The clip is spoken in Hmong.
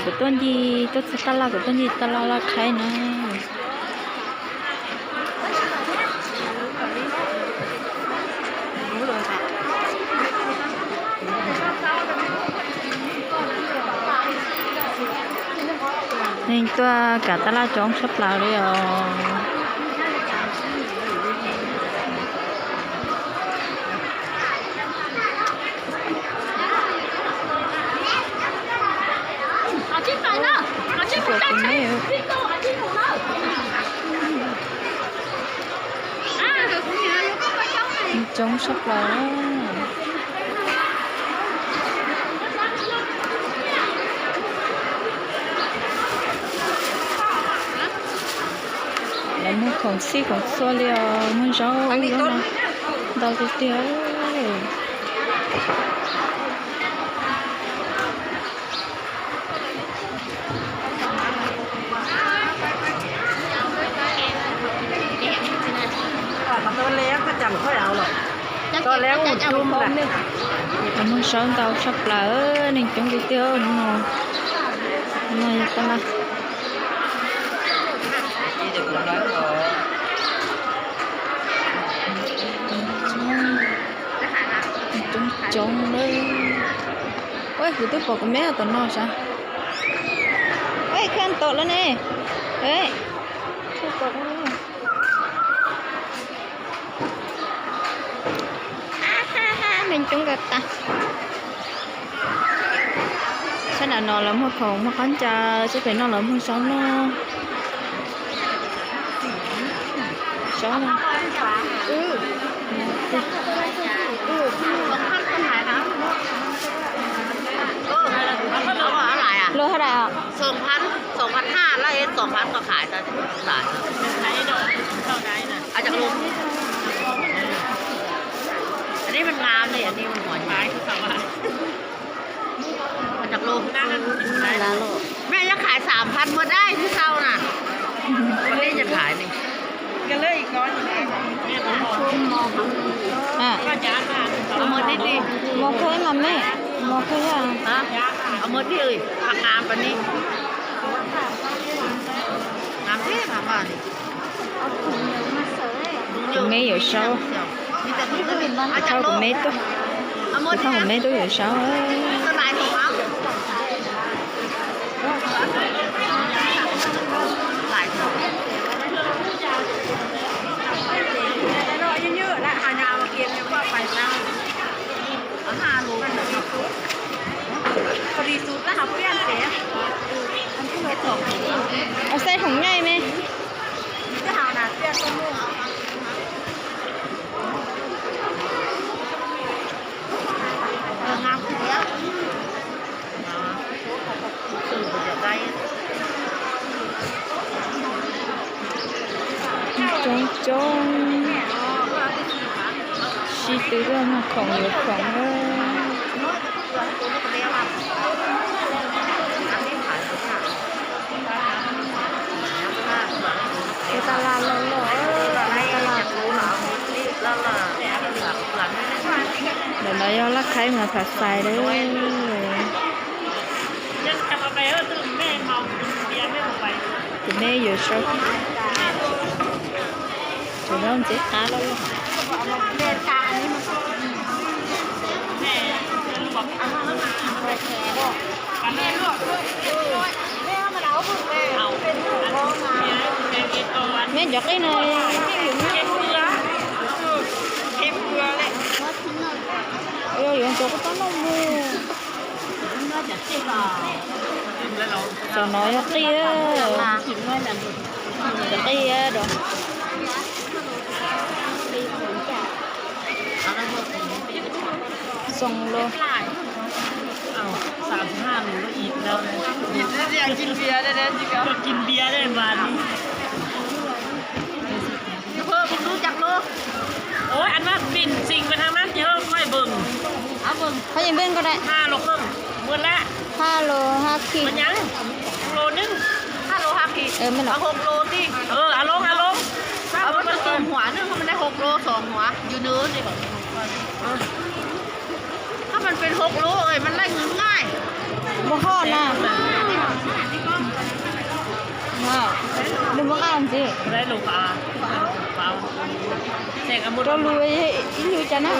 Kuv tuaj ncig tuaj txog tab laj, kuv tuaj ncig tab laj laj qhaib na. Neeg tuaj kav tab laj coob tshaj plaws li os. Coob tshaj plaws. Lawv muag khoom txhij khoom txhua li os, muag zaub no ntau tiag tiag. Muag zaub ntau tshaj plaws, neeg coob tiag tiag hnub no. No yog tab laj. Coob coob lawm. Kuv twb pom kuv me tom no sav. Kheej tom lawm ne. Neeg coob nkawd tas. Sab nram no lawv muag khoom muag qab ntsa, sab pem no lawv muag zaub noj. Zaub no. Lua hab dais os? Soo phab, soo phab hab, laj soo phab ko khais tau. Ann, mej yuav khais saam phav muaj dai tib sau na. Ua ntej yuav khais ni. Mos kawg mas mej, mos kawg yog. Mos kawg, ngam thiab. Kuv me yuav saub, kuv me tuaj, kuv thauj kuv me tuaj yuav saub. Xaij khoom nyaij me. Coob coob, sib tw tuaj muag khoom yuav khoom na. Tab laj loj loj, tab laj. Ntawm no yog laj khaib mas phav xais lawm. Kuv me yuav saub, kuv nyob ntxev qab loj loj. Mej cov qij no, yuav cov kuj tau noj mus. Cov no yog qij, cov qij. Xoom los. Ua, anv no pim txim pes thav nab ces hab koj npes. Hab yeej npes ko dai. Ha los hab khi. Los nyav. Los nyav. Ha los hab khi. Los, a loo, a loo. Hab mas peb xoom huam nab, hab mas dai hauv los xoom huam yus nws. Hab mas peb hauv los mas dai nws nqaij. Mus hoj na. Ntxiv, rau lus ib lub cas na.